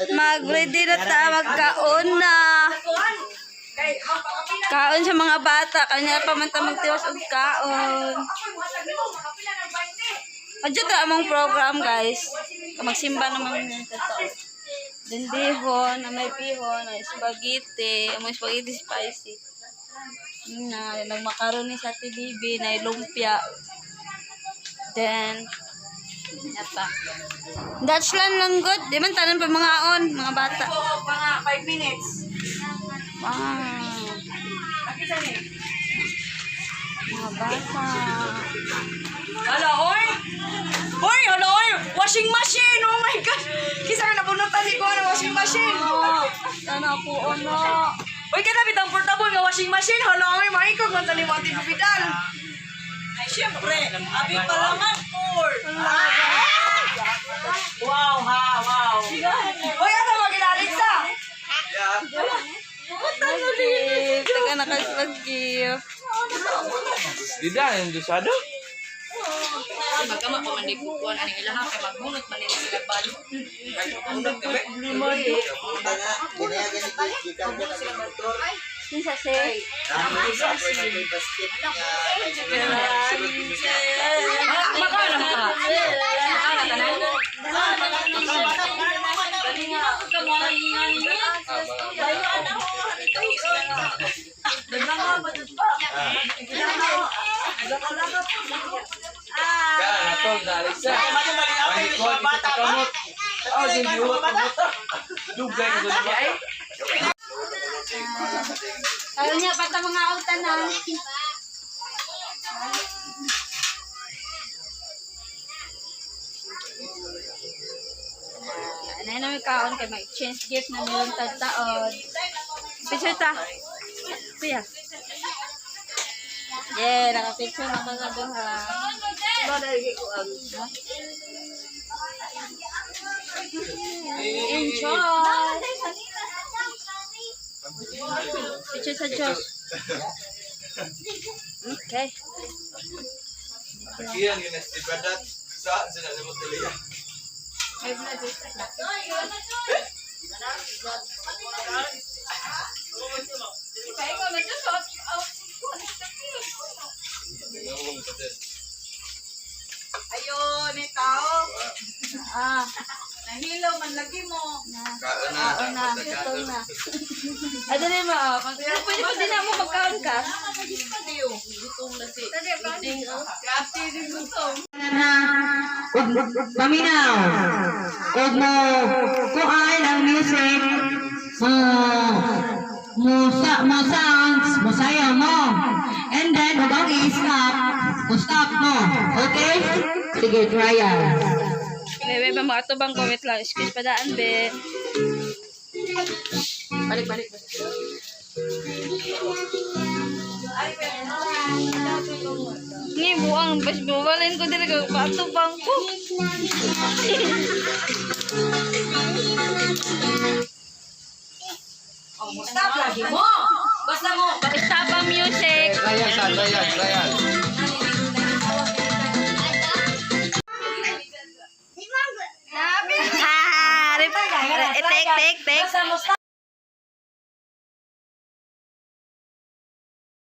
Mag-ready na ta, magkaon na. Kaon sa mga bata, kanya pa man ta magtiwas og kaon. Adyo ta among program, guys. Magsimba naman yun sa to. Then bihon, na may bihon, na spaghetti, among spaghetti spicy. Na nagmakaroni sa TBB, na lumpia. Then, yata. Dutchland lang good. Di man tanan pa mga on, mga bata. Oo, mga 5 minutes. Wow. Akisa ni. Mga bata. Hala, oy! Hoy, hala, oy! Washing machine! Oh my God! Kisa ka nabunutan ni ko ng washing machine. Oh, sana ako ano. Uy, kada bitang portable nga washing machine. Hala, oy, maikog man tani mo ating bibidal. Ay, syempre, abi palaman por. Wow, ha, wow. Hoy, ano ba ginalit sa? Gift. Taga na ka gift. Dida, yung dusado? Magkama pa man di kukuan aning ilaha kay magbunot man nila sila balo. Kinsa si? Maka na maka. Maka na tanan. Kaya na to, Alexa. Ay, ko, kamot. Ah, hindi ko kamot. Dugay ka sa dugay. Ayaw niya, pata mga autan na. Ano na may kaon kay may exchange gift na meron taon. Picture ta. Kuya. Yeah, naka-picture na mga duha. Enjoy! Picture sa Diyos. Okay. Iyan yun si Bradat. Sa sila sa Monteliya. Ayun, ni tao. Ah, Nahilaw man lagi mo. Kaon na. kaon na. Gutom na. Ay, dali mo. Oh. Pwede pa din na mo magkaon ka. Na ug paminaw ug mo kuan ang music, mo mo sa mo sounds, mo sayaw mo, and then ug ang i-stop, mo stop mo. Okay, sige, trial. Bebe, ba mga tubang ko. Wait lang. Excuse pa daan, be. Balik balik. Ni buang bas buwalin ko dili ko patubang ko. Oh, stop lagi mo. Basta mo. Stop ang music. Trial, sa trial, trial. Ha, take, take, take. Basta mo stop.